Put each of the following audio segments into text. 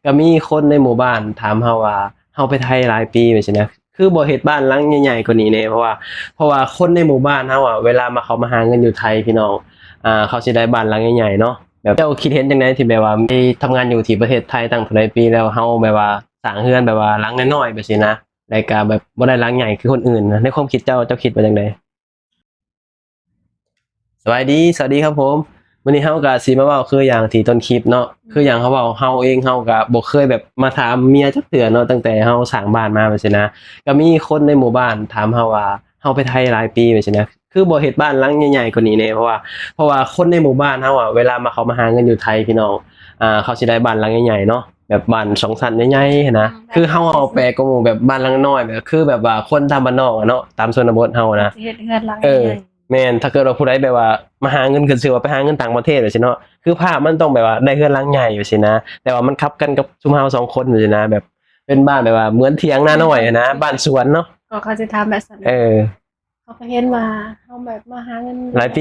ກໍມີຄົນໃນໝູ່ບ້ານຖາມເຮົາວ່າ ເຮົາໄປໄທຫຼາຍປີແບບຊີ້ນະ ຄືບໍ່ເຮັດບ້ານຫຼັງໃຫຍ່ໆກວ່ານີ້ແດ່? ເພາະວ່າ ເພາະວ່າຄົນໃນໝູ່ບ້ານເຮົາອະ ເວລາມາ ເຂົາມາຫາເງິນຢູ່ໄທພີ່ນ້ອງ ອ່າ ເຂົາຊິໄດ້ບ້ານຫຼັງໃຫຍ່ໆເນາະ. ແບບເຈົ້າຄິດເຫັນຈັ່ງໃດທີ່ແບບວ່າໄປທຳງານຢູ່ທີ່ປະເທດໄທຕັ້ງເທົ່າໃດປີແລ້ວ ເຮົາແບບວ່າສ້າງເຮືອນແບບວ່າຫຼັງນ້ອຍໆແບບຊີ້ນະ ແລ້ວກໍແບບບໍ່ໄດ້ຫຼັງໃຫຍ່ຄືຄົນອື່ນນະ? ໃນຄວາມຄິດເຈົ້າ ເຈົ້າຄິດວ່າຈັ່ງໃດ? ສະບາຍດີ ສະຫວັດດີຄັບຜົມ. ມື້ນີ້ເຮົາກໍຊິມາເວົ້າຄືຢ່າງທີ່ຕົ້ນຄລິບເນາະ ຄືຢ່າງເຮົາເວົ້າ ເຮົາເອງເຮົາກໍບໍ່ເຄີຍແບບມາຖາມເມຍຈັກເທື່ອເນາະ ຕັ້ງແຕ່ເຮົາສ້າງບ້ານມາແບບຊີ້ນະ. ກໍມີຄົນໃນໝູ່ບ້ານຖາມເຮົາວ່າ ເຮົາໄປໄທຫຼາຍປີແບບຊີ້ນະ ຄືບໍ່ເຮັດບ້ານຫຼັງໃຫຍ່ໆກວ່ານີ້ແດ່? ເພາະວ່າ ເພາະວ່າຄົນໃນໝູ່ບ້ານເຮົາອະ ເວລາມາ ເຂົາມາຫາເງິນຢູ່ໄທພີ່ນ້ອງ ອ່າ ເຂົາຊິໄດ້ບ້ານຫຼັງໃຫຍ່ໆເນາະ ແບບບ້ານສອງຊັ້ນໃຫຍ່ໆຫັ້ນນະ. ອືມ ຄືເຮົາເອົາແປກກວ່າໝູ່ ແບບບ້ານຫຼັງນ້ອຍ ແບບຄືແບບວ່າຄົນຕາມບ້ານນອກອະເນາະ ຕາມຊົນນະບົດເຮົານະ ຊິເຮັດເຮືອນຫຼັງໃຫຍ່. ເອີ ແມ່ນ ຖ້າເກີດວ່າຜູ້ໃດແບບວ່າມາຫາເງິນ ຂຶ້ນຊື່ວ່າໄປຫາເງິນຕ່າງປະເທດແບບຊີ້ເນາະ ຄືພາບມັນຕ້ອງແບບວ່າໄດ້ເຮືອນຫຼັງໃຫຍ່ແບບຊີ້ນະ ແຕ່ວ່າມັນຂັດກັນກັບຊຸມເຮົາສອງຄົນແບບຊີ້ນະ ແບບເປັນບ້ານແບບວ່າເໝືອນຖຽງນານ້ອຍຫັ້ນນະ ບ້ານສວນເນາະ. ກໍເຂົາຊິຖາມແບບຊັ້ນ ເອີ ເຂົາກໍເຫັນວ່າເຮົາແບບມາຫາເງິນຫຼາຍປີ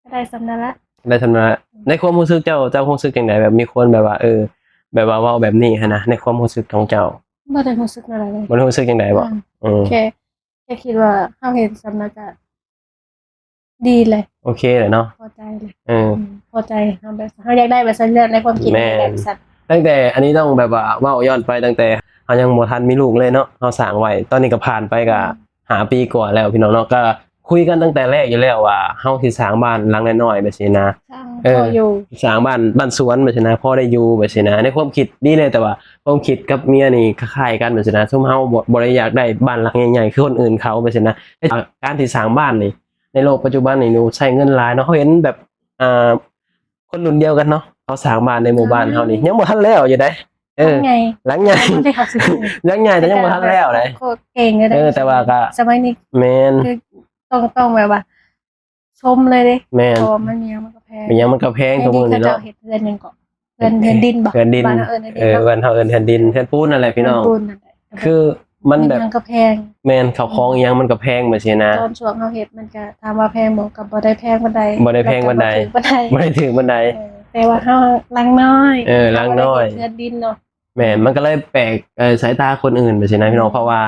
ກໍໄດ້ສ່ຳນັ້ນລະ ໄດ້ສ່ຳນັ້ນລະ. ໃນຄວາມຮູ້ສຶກເຈົ້າ ເຈົ້າຮູ້ສຶກຈັ່ງໃດ ແບບມີຄົນແບບວ່າ ເອີ ແບບວ່າເວົ້າແບບນີ້ຫັ້ນນະ ໃນຄວາມຮູ້ສຶກຂອງເຈົ້າ? ບໍ່ໄດ້ຮູ້ສຶກແນວໃດເລີຍ ບໍ່ໄດ້ຮູ້ສຶກຈັ່ງໃດບໍ? ອືມ ອືມ ແຄ່ ແຄ່ຄິດວ່າເຮົາເຫັນສ່ຳນັ້ນກະດີແຫຼະ ໂອເຄແຫຼະເນາະ ພໍໃຈແຫຼະ. ເອີ ອືມ ພໍໃຈ ເຮົາແບບ ເຮົາຢາກໄດ້ແບບຊັ້ນ ໃນຄວາມຄິດ ແມ່ນ ຢາກໄດ້ແບບຊັ້ນ. ຕັ້ງແຕ່ ອັນນີ້ຕ້ອງແບບວ່າເວົ້າຍ້ອນໄປ ຕັ້ງແຕ່ເຮົາຍັງບໍ່ທັນມີລູກເລີຍເນາະ ເຮົາສ້າງໄວ້ ຕອນນີ້ກໍຜ່ານໄປກໍ ອືມ ຫ້າປີກວ່າແລ້ວພີ່ນ້ອງເນາະ ກໍຄຸຍກັນຕັ້ງແຕ່ແລກຢູ່ແລ້ວວ່າ ເຮົາຊິສ້າງບ້ານຫຼັງນ້ອຍໆແບບຊີ້ນະ ສ້າງ ເອີ ພໍຢູ່ ສ້າງບ້ານ ບ້ານສວນແບບຊີ້ນະ ພໍໄດ້ຢູ່ແບບຊີ້ນະ. ໃນຄວາມຄິດດີແຫຼະ ແຕ່ວ່າຄວາມຄິດກັບເມຍນີ້ຄ້າຍໆກັນແບບຊີ້ນະ ຊຸມເຮົາບໍ່ ບໍ່ໄດ້ຢາກໄດ້ບ້ານຫຼັງໃຫຍ່ໆຄືຄົນອື່ນເຂົາແບບຊີ້ນະ. ການທີ່ສ້າງບ້ານນີ້ ໃນໂລກປັດຈຸບັນນີ້ ໃຊ້ເງິນຫຼາຍເນາະ ເຮົາເຫັນແບບ ອ່າ ຄົນລຸ້ນດຽວກັນເນາະ ເຂົາສ້າງບ້ານໃນໝູ່ບ້ານເຮົານີ້ ອືມ ຍັງບໍ່ທັນແລ້ວຢູ່ເດ້. ເອີ ຫຼັງໃຫຍ່ ຫຼັງໃຫຍ່ ຫຼັງໃຫຍ່ແຕ່ຍັງບໍ່ທັນແລ້ວເດ້ ໂຄດເກັ່ງເດ້. ເອີ ແຕ່ວ່າກໍສະໄໝນີ້ ແມ່ນ ຄືຕ້ອງ ຕ້ອງແບບວ່າຊົມເລີຍເດ້ ແມ່ນ ເພາະວ່າມັນຫຍັງມັນກໍແພງ ຫຍັງມັນກໍແພງທຸກມື້ນີ້ເນາະ. ເຮັດເຮືອນຫຍັງເກາະ ເຮືອນ ເຮືອນດິນບໍ? ເຮືອນດິນ ບ້ານເຮົາເອີ້ນເຮືອນດິນ ເອີ ເນາະ ບ້ານເຮົາເອີ້ນເຮືອນດິນ ເຮືອນປູນນັ້ນແຫຼະພີ່ນ້ອງ ເຮືອນປູນນັ້ນແຫຼະ ຄືມັນແບບ ມັນຫຍັງກໍແພງ ແມ່ນ ເຂົ້າຂອງອີ່ຫຍັງມັນກໍແພງແບບຊີ້ນະ. ຕອນຊ່ວງເຮົາເຮັດມັນກໍ ຖາມວ່າແພງບໍ່ ກໍບໍ່ໄດ້ແພງປານໃດ ບໍ່ໄດ້ແພງປານໃດ ແລ້ວກໍບໍ່ຖືກປານໃດ ບໍ່ໄດ້ຖືກປານໃດ. ເອີ ແຕ່ວ່າເຮົາຫຼັງນ້ອຍ ເອີ ຫຼັງນ້ອຍ ເຮືອນດິນເນາະ. ແມ່ນ ມັນກໍເລີຍແປກ ເອີ ສາຍຕາຄົນອື່ນແບບຊີ້ນະ ອືມ ພີ່ນ້ອງ ເພາະວ່າ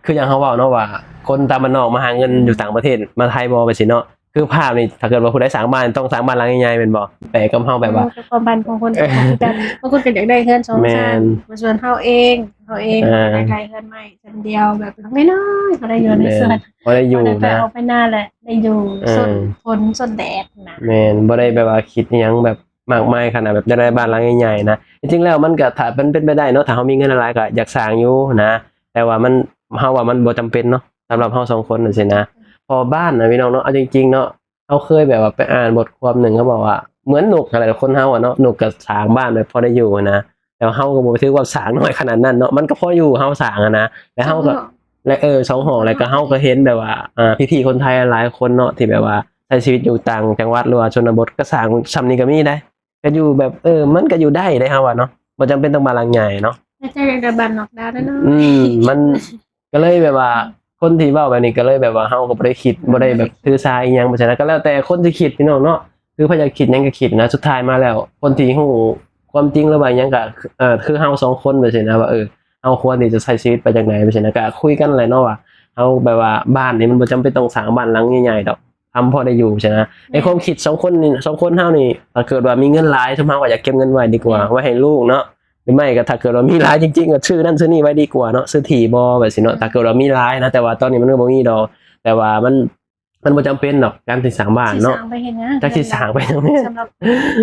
ຄືຢ່າງເຮົາເວົ້າເນາະວ່າ ຄົນຕາມບ້ານນອກມາຫາເງິນຢູ່ຕ່າງປະເທດ ມາໄທບໍ່ແບບຊີ້ເນາະ ຄືພາບນີ້ ຖ້າເກີດວ່າຜູ້ໃດສ້າງບ້ານ ຕ້ອງສ້າງບ້ານຫຼັງໃຫຍ່ໆແມ່ນບໍ່? ແປກກັບເຮົາແບບວ່າ ເອີ ກໍຄວາມຝັນຂອງຄົນ ເອີ ຄືກັນ ບາງຄົນກໍຢາກໄດ້ເຮືອນສອງຊັ້ນ ແມ່ນ ແຕ່ສ່ວນເຮົາເອງ ເຮົາເອງ ອ່າ ຢາກໄດ້ເຮືອນໄມ້ຊັ້ນດຽວ ແບບຫຼັງນ້ອຍໆ ພໍໄດ້ຢູ່ໃນສວນ ແມ່ນ ພໍໄດ້ຢູ່ນະ ອອກໄປນາແຫຼະ ໄດ້ຢູ່ ເອີ ຊົນຝົນຊົນແດດນະ. ແມ່ນ ບໍ່ໄດ້ແບບວ່າຄິດອີ່ຫຍັງແບບ ມາກມາຍຂະໜາດແບບຢາກໄດ້ບ້ານຫຼັງໃຫຍ່ໆນະ. ທີ່ຈິງແລ້ວມັນກະ ຖ້າມັນເປັນໄປໄດ້ເນາະ ຖ້າເຮົາມີເງິນຫຼາຍໆ ກະຢາກສ້າງຢູ່ນະ ແຕ່ວ່າມັນ ເຮົາວ່າມັນບໍ່ຈຳເປັນເນາະ ສຳລັບເຮົາສອງຄົນຈັ່ງຊີ້ນະ. ເພາະບ້ານນະ ພີ່ນ້ອງເນາະ ເອົາຈິງໆເນາະ ເຮົາເຄີຍແບບວ່າໄປອ່ານບົດຄວາມໜຶ່ງ ເຂົາບອກວ່າ ເໝືອນນົກຫັ້ນແຫຼະ ຄົນເຮົາອະເນາະ ນົກກະສ້າງບ້ານແບບພໍໄດ້ຢູ່ນະ ແຕ່ເຮົາກໍບໍ່ຖືວ່າສ້າງນ້ອຍຂະໜາດນັ້ນເນາະ ມັນກໍພໍຢູ່ເຮົາສ້າງຫັ້ນນະ ແລ້ວເຮົາກໍ ສອງຫ້ອງ ແລະ ເອີ ສອງຫ້ອງ ແລ້ວກໍເຮົາກໍເຫັນແບບວ່າ ອ່າ ພີ່ໆຄົນໄທຫຼາຍຄົນເນາະ ທີ່ແບບວ່າໃຊ້ຊີວິດຢູ່ຕ່າງຈັງຫວັດ ຫຼືວ່າຊົນນະບົດ ກໍສ້າງຊ່ຳນີ້ກໍມີໄດ໋ ກໍຢູ່ແບບ ເອີ ມັນກໍຢູ່ໄດ້ເດ້ ເຮົາວ່າເນາະ ບໍ່ຈຳເປັນຕ້ອງບ້ານຫຼັງໃຫຍ່ເນາະ. ແຕ່ເຈົ້າຢາກໄດ້ບ້ານນອກດາວແນ່ນອນ. ອືມ ມັນກໍເລີຍແບບວ່າ ອືມ ຄົນທີ່ເວົ້າແບບນີ້ກໍເລີຍແບບວ່າ ເຮົາກໍບໍ່ໄດ້ຄິດ ບໍ່ໄດ້ແບບຖືສາອີ່ຫຍັງ ເພາະສະນັ້ນກໍແລ້ວແຕ່ຄົນທີ່ຄິດ ພີ່ນ້ອງເນາະ ຄືໃຜຢາກຄິດຫຍັງກໍຄິດນະ ສຸດທ້າຍມາແລ້ວ ຄົນທີ່ຮູ້ຄວາມຈິງ ຫຼືວ່າຫຍັງກໍ ເອີ ຄືເຮົາສອງຄົນແບບຊີ້ນະ ວ່າ ເອີ ເຮົາຄວນທີ່ຈະໃຊ້ຊີວິດໄປຈັ່ງໃດແບບຊີ້ນະ ກໍຄຸຍກັນແຫຼະເນາະ ວ່າເຮົາແບບວ່າ ບ້ານນີ້ມັນບໍ່ຈຳເປັນຕ້ອງສ້າງບ້ານຫຼັງໃຫຍ່ໆດອກ ທຳພໍໄດ້ຢູ່ຊີ້ນະ. ແມ່ນ ໃນຄວາມຄິດສອງຄົນນີ້ ສອງຄົນເຮົານີ້ ຖ້າເກີດວ່າມີເງິນຫຼາຍ ຊຸມເຮົາກໍຢາກເກັບເງິນໄວ້ດີກວ່າ ແມ່ນ ໄວ້ໃຫ້ລູກເນາະ ຫຼືໄມ່ກໍຖ້າເກີດວ່າມີຫຼາຍຈິງໆ ກໍຊື້ນັ້ນຊື້ນີ້ໄວ້ດີກວ່າເນາະ ຊື້ທີ່ບໍ່ ແບບຊີ້ເນາະ. ອືມ ຖ້າເກີດວ່າມີຫຼາຍນະ ແຕ່ວ່າຕອນນີ້ມັນກໍບໍ່ມີດອກ ແຕ່ວ່າມັນ ມັນບໍ່ຈຳເປັນດອກ ການທີ່ສ້າງບ້ານເນາະ ຊິສ້າງໄປເຮັດຫຍັງ ຈັກຊິສ້າງໄປຫຍັງ ສຳລັບ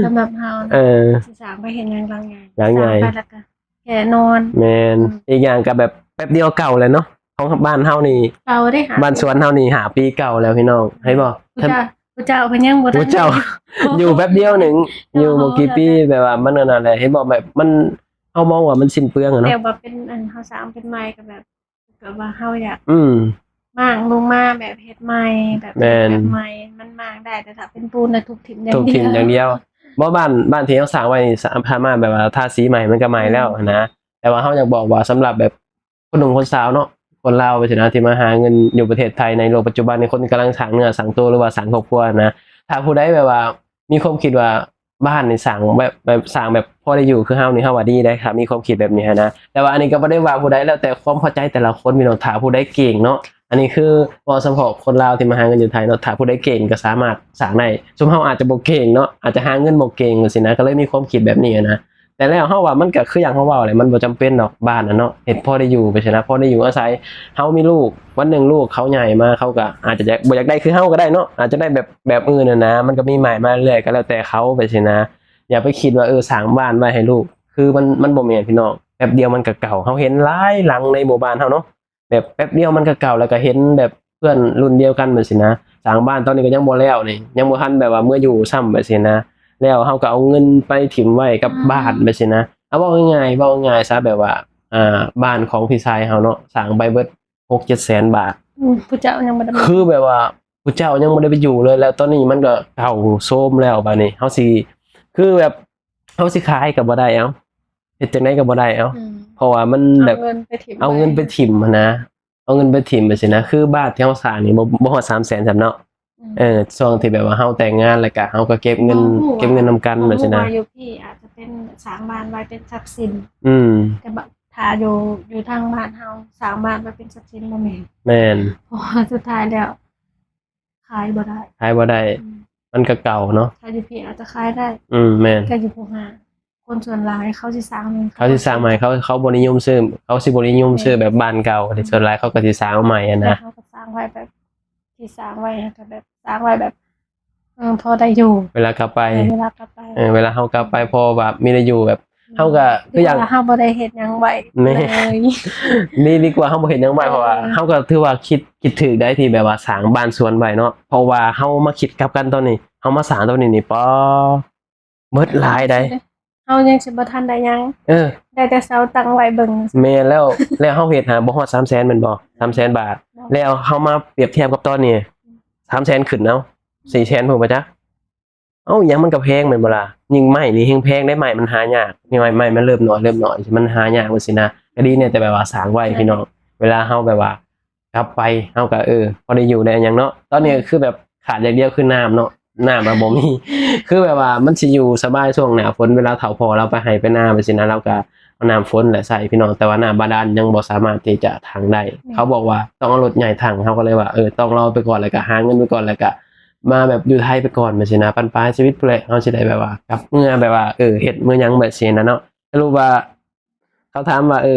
ສຳລັບເຮົານະ ເອີ ຊິສ້າງໄປເຮັດຫຍັງຫຼັງໃຫຍ່ ຫຼັງໃຫຍ່ ສ້າງໄປແລ້ວກໍ ແຄ່ນອນ. ແມ່ນ ອືມ ອີກຢ່າງກໍແບບແປັບດຽວເກົ່າແຫຼະເນາະ ຂອງບ້ານເຮົານີ້ ເກົ່າເດ້ ຫ້າ ບ້ານສວນເຮົານີ້ຫ້າປີເກົ່າແລ້ວພີ່ນ້ອງ ເຫັນບໍ່? ຜູ້ເຈົ້າ ຜູ້ເຈົ້າເພິ່ນຍັງບໍ່ທັນ ຜູ້ເຈົ້າ ຢູ່ແປັບດຽວໜຶ່ງ ຢູ່ບໍ່ກີ່ປີ ແບບວ່າມັນອັນນັ້ນແຫຼະ ເຫັນບໍ່? ແບບມັນ ເຮົາມອງວ່າມັນສິ້ນເປືອງອະເນາະ ແຕ່ວ່າເປັນອັນ ເຮົາສ້າງເປັນໃໝ່ກໍແບບ ກໍວ່າເຮົາຢາກ ອືມ ມ້າງລົງມາແບບເຮັດໃໝ່ ແບບ ແມ່ນ ແບບໃໝ່ ມັນມ້າງໄດ້ ແຕ່ຖ້າເປັນປູນນະ ທຸບຖິ້ມຢ່າງ ທຸບຖິ້ມຢ່າງດຽວ ດຽວ. ບໍ່ ບ້ານ ບ້ານທີ່ເຮົາສ້າງໄວ້ນີ້ ສາ ສາມາດແບບວ່າທາສີໃໝ່ມັນກໍໃໝ່ແລ້ວ ອືມ ຫັ້ນນະ ແຕ່ວ່າເຮົາຢາກບອກວ່າ ສຳລັບແບບຄົນໜຸ່ມຄົນສາວເນາະ ຄົນລາວໄປຊີ້ນະ ທີ່ມາຫາເງິນຢູ່ປະເທດໄທໃນໂລກປັດຈຸບັນນີ້ ຄົນກຳລັງສ້າງເນື້ອສ້າງໂຕ ຫຼືວ່າສ້າງຄອບຄົວນະ ຖ້າຜູ້ໃດແບບວ່າມີຄວາມຄິດວ່າ ບ້ານນີ້ສ້າງແບບ ແບບສ້າງແບບພໍໄດ້ຢູ່ຄືເຮົານີ້ ເຮົາວ່າດີໄດ໋ ຖ້າມີຄວາມຄິດແບບນີ້ຫັ້ນນະ. ແຕ່ວ່າອັນນີ້ກໍບໍ່ໄດ້ວ່າຜູ້ໃດ ແລ້ວແຕ່ຄວາມເຂົ້າໃຈແຕ່ລະຄົນພີ່ນ້ອງ. ຖ້າຜູ້ໃດເກັ່ງເນາະ ອັນນີ້ຄືເວົ້າສະເພາະຄົນລາວທີ່ມາຫາເງິນຢູ່ໄທເນາະ, ຖ້າຜູ້ໃດເກັ່ງກໍສາມາດສ້າງໄດ້. ຊຸມເຮົາອາດຈະບໍ່ເກັ່ງເນາະ ອາດຈະຫາເງິນບໍ່ເກັ່ງຈັ່ງຊີ້ນະ ກໍເລີຍມີຄວາມຄິດແບບນີ້ຫັ້ນນະ. ແຕ່ແລ້ວເຮົາວ່າມັນກໍຄືຢ່າງເຮົາເວົ້າແຫຼະ ມັນບໍ່ຈຳເປັນດອກບ້ານນະເນາະ ເຮັດພໍໄດ້ຢູ່ໄປຊີ້ນະ ພໍໄດ້ຢູ່ອາໄສ. ເຮົາມີລູກ ວັນໜຶ່ງລູກເຂົາໃຫຍ່ມາ ເຂົາກໍອາດຈະຢາກ ບໍ່ຢາກໄດ້ຄືເຮົາກໍໄດ້ເນາະ ອາດຈະໄດ້ແບບ ແບບອື່ນຫັ້ນນະ ມັນກໍມີໃໝ່ມາເລື້ອຍ ກໍແລ້ວແຕ່ເຂົາໄປຊີ້ນະ. ຢ່າໄປຄິດວ່າ ເອີ ສ້າງບ້ານໄວ້ໃຫ້ລູກ ຄືມັນ ມັນບໍ່ແມ່ນພີ່ນ້ອງ ແປັບດຽວມັນກໍເກົ່າ. ເຮົາເຫັນຫຼາຍຫຼັງໃນໝູ່ບ້ານເຮົາເນາະ ແບບແປັບດຽວມັນກໍເກົ່າ ແລ້ວກໍເຫັນແບບເພື່ອນລຸ້ນດຽວກັນແບບຊີ້ນະ ສ້າງບ້ານຕອນນີ້ກໍຍັງບໍ່ແລ້ວນີ້ ຍັງບໍ່ທັນແບບວ່າເມືອຢູ່ຊ້ຳແບບຊີ້ນະ. ແລ້ວເຮົາກໍເອົາເງິນໄປຖິ້ມໄວ້ກັບ ອືມ ບ້ານແບບຊີ້ນະ. ເອົາເວົ້າງ່າຍໆ ເວົ້າງ່າຍໆຊະ ແບບວ່າ ອ່າ ບ້ານຂອງພີ່ຊາຍເຮົາເນາະ ສ້າງໄປເບິດຫົກເຈັດແສນບາດ ອືມ ຜູ້ເຈົ້າຍັງບໍ່ໄດ້ ຄືແບບວ່າຜູ້ເຈົ້າຍັງບໍ່ໄດ້ໄປຢູ່ເລີຍ ແລ້ວຕອນນີ້ມັນກໍເກົ່າໂຊມແລ້ວ. ບາດນີ້ເຮົາຊິ ຄືແບບ ເຮົາຊິຂາຍກໍບໍ່ໄດ້ ເອົ້າ ເຮັດຈັ່ງໃດກໍບໍ່ໄດ້ ເອົ້າ ອືມ ເພາະວ່າມັນແບບ ເອົາເງິນໄປຖິ້ມ ເອົາເງິນໄປຖິ້ມຫັ້ນນະ ເອົາເງິນໄປຖິ້ມໄປຊີ້ນະ. ຄືບ້ານທີ່ເຮົາສ້າງນີ້ ບໍ່ ບໍ່ຮອດສາມແສນຊ້ຳເນາະ ອືມ ເອີ ຊ່ວງທີ່ແບບວ່າເຮົາແຕ່ງງານ ແລ້ວກະເຮົາກໍເກັບເງິນ ເກັບເງິນນຳກັນແບບຊີ້ນະ. ບໍ່ຮູ້ວ່າຢູ່ພີ້ອາດຈະເປັນສ້າງບ້ານໄວ້ເປັນຊັບສິນ ອືມ ແຕ່ຖ້າຢູ່ ຢູ່ທາງບ້ານເຮົາສ້າງບ້ານໄວ້ເປັນຊັບສິນບໍ່ແມ່ນ ແມ່ນ ເພາະວ່າສຸດທ້າຍແລ້ວ ຂາຍບໍ່ໄດ້ ຂາຍບໍ່ໄດ້ ອືມ ມັນກໍເກົ່າເນາະ. ຖ້າຢູ່ພີ້ອາດຈະຂາຍໄດ້ ອືມ ແມ່ນ ກໍຢູ່ຜູ້ຫາ ຄົນສ່ວນຫຼາຍເຂົາຊິສ້າງ ເຂົາຊິສ້າງໃໝ່ ເຂົາ ເຂົາບໍ່ນິຍົມຊື້ ເຂົາຊິບໍ່ນິຍົມຊື້ແບບບ້ານເກົ່າ ແມ່ນ ສ່ວນຫຼາຍເຂົາກໍຊິສ້າງເອົາໃໝ່ຫັ້ນນະ. ແຕ່ເຮົາກໍສ້າງໄວ້ແບບ ທີ່ສ້າງໄວ້ ເຮົາກໍແບບສ້າງໄວ້ແບບ ເອີ ພໍໄດ້ຢູ່ ເວລາກັບໄປ ເອີ ເວລາກັບໄປ ເອີ ເວລາເຮົາກັບໄປ ພໍແບບມີໄດ້ຢູ່ ແບບ ອືມ ເຮົາກໍຄືຢ່າງ ເຮົາບໍ່ໄດ້ເຮັດຫຍັງໄວ້ ແມ່ນ ເລີຍ ດີ ດີກວ່າເຮົາບໍ່ເຮັດຫຍັງໄວ້ ເອີ ເພາະວ່າເຮົາກໍຖືວ່າຄິດ ຄິດຖືກໄດ໋ ທີ່ແບບວ່າສ້າງບ້ານສວນໄວ້ເນາະ. ເພາະວ່າເຮົາມາຄິດກັບກັນຕອນນີ້ ເຮົາມາສ້າງຕອນນີ້ນີ້ ປາ ເໝິດຫຼາຍໃດ໋ ເຮົາຍັງຊິບໍ່ທັນໄດ້ຫຍັງ ເອີ ໄດ້ແຕ່ເຊົາຕັ້ງໄວ້ເບິ່ງ ແມ່ນແລ້ວ ແລ້ວເຮົາເຮັດຫາບໍ່ຮອດສາມແສນແມ່ນບໍ່? ສາມແສນບາດ ແລ້ວເຮົາມາປຽບທຽບກັບຕອນນີ້ ສາມແສນຂຶ້ນ ເອົ້າ ສີ່ແສນພຸ້ນບໍ່ຈັກ ເອົ້າ ອີ່ຫຍັງມັນກໍແພງແມ່ນບໍ່ລະ? ຍິ່ງໄມ້ນີ້ແຮງແພງໄດ໋ ໄມ້ມັນຫາຍາກ ໄມ້ ໄມ້ມັນເລີ່ມໜ້ອຍ ເລີ່ມໜ້ອຍ ມັນຫາຍາກວ່າຊີ້ນະ. ກໍດີແດ່ ແຕ່ແບບວ່າສ້າງໄວ້ ພີ່ນ້ອງ ເວລາເຮົາແບບວ່າ ກັບໄປ ເຮົາກໍ ເອີ ພໍໄດ້ຢູ່ໄດ້ຫຍັງເນາະ. ຕອນນີ້ກໍຄືແບບຂາດຢ່າງດຽວຄືນ້ຳເນາະ ນ້ຳອະບໍ່ມີ ຄືແບບວ່າມັນຊິຢູ່ສະບາຍຊ່ວງໜ້າຝົນ ເວລາເຖົ້າພໍ່ລາວໄປໄຮ່ໄປນາແບບຊີ້ນະ ລາວກໍເອົານ້ຳຝົນແຫຼະໃສ່ ພີ່ນ້ອງ ແຕ່ວ່ານ້ຳບາດານຍັງບໍ່ສາມາດທີ່ຈະຖັງໄດ້ ອືມ ເຂົາບອກວ່າຕ້ອງເອົາລົດໃຫຍ່ຖັງ ເຮົາກໍເລີຍວ່າ ເອີ ຕ້ອງລໍໄປກ່ອນ ແລ້ວກໍຫາເງິນໄປກ່ອນ ແລ້ວກໍມາແບບຢູ່ໄທໄປກ່ອນແບບຊີ້ນະ ບັ້ນປາຍຊີວິດພຸ້ນແຫຼະ ເຮົາຊິໄດ້ແບບວ່າກັບເມືອ ແບບວ່າ ເອີ ເຮັດເມືອຫຍັງແບບຊີ້ນະເນາະ. ສະຫຼຸບວ່າ ເຂົາຖາມວ່າ ເອີ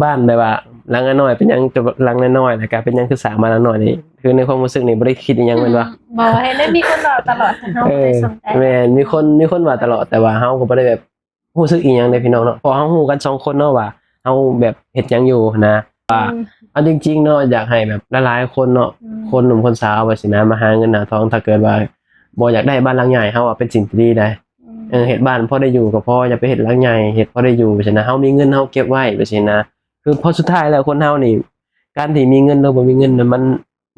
ບ້ານແບບວ່າຫຼັງນ້ອຍໆ ເປັນຫຍັງຈະຫຼັງນ້ອຍໆ ແລ້ວກະເປັນຫຍັງຄືສ້າງບ້ານຫຼັງນ້ອຍນີ້ ຄືໃນຄວາມຮູ້ສຶກນີ້ບໍ່ໄດ້ຄິດອີ່ຫຍັງແມ່ນບໍ່? ອືມ ບໍ່ ເຫັນໄດ້ມີຄົນເວົ້າຕະຫຼອດ ເຮົາ ເອີ ບໍ່ໄດ້ສົນໃຈ ແມ່ນ ມີຄົນ ມີຄົນວ່າຕະຫຼອດ ແຕ່ວ່າເຮົາກໍບໍ່ໄດ້ແບບຮູ້ສຶກອີ່ຫຍັງເດ້ພີ່ນ້ອງເນາະ ເພາະເຮົາຮູ້ກັນສອງຄົນເນາະວ່າເຮົາແບບເຮັດຫຍັງຢູ່ຫັ້ນນະ ວ່າ ອືມ ເອົາຈິງໆເນາະ ຢາກໃຫ້ແບບຫຼາຍໆຄົນເນາະ ອືມ ຄົນໜຸ່ມຄົນສາວວ່າຊີ້ນະ ມາຫາເງິນຫາທອງ ຖ້າເກີດວ່າບໍ່ຢາກໄດ້ບ້ານຫຼັງໃຫຍ່ ເຮົາວ່າເປັນສິ່ງທີ່ດີໄດ໋. ອືມ ເອີ ເຮັດບ້ານພໍໄດ້ຢູ່ກໍພໍ ຢ່າໄປເຮັດຫຼັງໃຫຍ່ ເຮັດພໍໄດ້ຢູ່ຊີ້ນະ ເຮົາມີເງິນເຮົາເກັບໄວ້ແບບຊີ້ນະ ຄືເພາະສຸດທ້າຍແລ້ວຄົນເຮົານີ້ ການທີ່ມີເງິນຫຼືບໍ່ມີເງິນນັ້ນ ມັ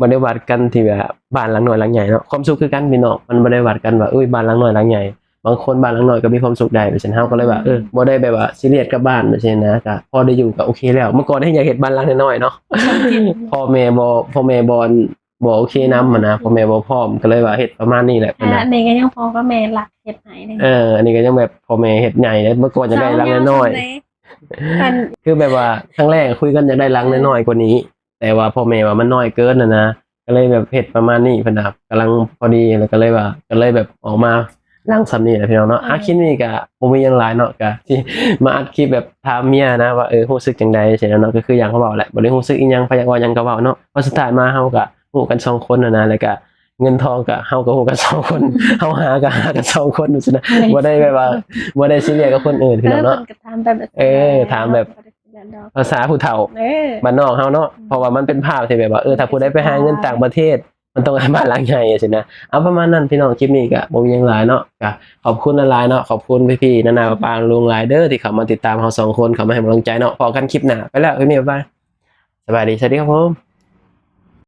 ນບໍ່ໄດ້ວັດກັນທີ່ວ່າບ້ານຫຼັງນ້ອຍຫຼັງໃຫຍ່ເນາະ ຄວາມສຸກຄືກັນພີ່ນ້ອງ ມັນບໍ່ໄດ້ວັດກັນວ່າ ເອີຍ ບ້ານຫຼັງນ້ອຍຫຼັງໃຫຍ່ ບາງຄົນບ້ານຫຼັງນ້ອຍກໍມີຄວາມສຸກໄດ້ແບບຊີ້ນະ ເຮົາກໍເລີຍວ່າ ອືມ ເອີ ບໍ່ໄດ້ແບບວ່າຊີຣຽສກັບບ້ານແບບຊີ້ນະ ກໍພໍໄດ້ຢູ່ກໍໂອເຄແລ້ວ ເມື່ອກ່ອນແຮງຢາກເຮັດບ້ານຫຼັງນ້ອຍໆເນາະ ພໍ່ແມ່ບໍ່ ພໍ່ແມ່ບໍ່ ບໍ່ໂອເຄນຳຫັ້ນນະ ພໍ່ແມ່ບໍ່ພ້ອມ ກໍເລີຍວ່າເຮັດປະມານນີ້ແຫຼະ ອັນນີ້ກໍຍັງພໍ່ກັບແມ່ລັກເຮັດໃຫ້ເດ້ ເອີ ອັນນີ້ກໍຍັງແບບພໍ່ແມ່ເຮັດໃຫຍ່ເດ້ ເມື່ອກ່ອນຢາກໄດ້ຫຼັງນ້ອຍໆ ຄືແບບວ່າຄັ້ງແລກຄຸຍກັນຢາກໄດ້ຫຼັງນ້ອຍໆກວ່ານີ້ ແຕ່ວ່າພໍ່ແມ່ວ່າມັນນ້ອຍເກີນຫັ້ນນະ ກໍເລີຍແບບເຮັດປະມານນີ້ ເພິ່ນວ່າກຳລັງພໍດີ ແລ້ວກໍເລີຍວ່າ ກໍເລີຍແບບອອກມາ ຫຼັງສ່ຳນີ້ແຫຼະພີ່ນ້ອງເນາະ ອືມ ອ່າ ຄລິບນີ້ກະບໍ່ມີຫຍັງຫຼາຍເນາະ ກະຊິມາອັດຄລິບແບບຖາມເມຍນະວ່າ ເອີ ຮູ້ສຶກຈັ່ງໃດຊີ້ນະເນາະ ກໍຄືຢ່າງເຮົາເວົ້າແຫຼະ ບໍ່ໄດ້ຮູ້ສຶກອີ່ຫຍັງ ໃຜຢາກເວົ້າຫຍັງກໍເວົ້າເນາະ ເພາະສຸດທ້າຍມາເຮົາກະຮູ້ກັນສອງຄົນຫັ້ນນະ ແລ້ວກະເງິນທອງກະເຮົາກະຮູ້ກັນສອງຄົນ ເຮົາຫາກະຫາກັນສອງຄົນຊີ້ນະ ບໍ່ໄດ້ແບບວ່າ ບໍ່ໄດ້ຊີຣຽສກັບຄົນອື່ນພີ່ນ້ອງເນາະ ເອີ ເພິ່ນກໍຖາມແບບ ເອີ ຖາມແບບ ພາສາຜູ້ເຖົ້າ ເອີ ບ້ານນອກເຮົາເນາະ ອືມ ເພາະວ່າມັນເປັນພາບທີ່ແບບວ່າ ເອີ ຖ້າຜູ້ໃດໄປຫາເງິນຕ່າງປະເທດ ມັນຕ້ອງໄດ້ບ້ານຫຼັງໃຫຍ່ຊີ້ນະ ເອົາ ປະມານນັ້ນພີ່ນ້ອງ ຄລິບນີ້ກະບໍ່ມີຫຍັງຫຼາຍເນາະ ກະຂອບຄຸນຫຼາຍໆເນາະ ຂອບຄຸນພີ່ໆ ນ້າໆ ປ້າໆ ລຸງໆ ຫຼາຍເດີ ທີ່ເຂົ້າມາຕິດຕາມເຮົາສອງຄົນ ເຂົ້າມາໃຫ້ກຳລັງໃຈເນາະ ພໍ້ກັນຄລິບໜ້າ ໄປແລ້ວ ຄລິບນີ້ ບາຍບາຍ ສະບາຍດີ ສະຫວັດດີຄັບຜົມ.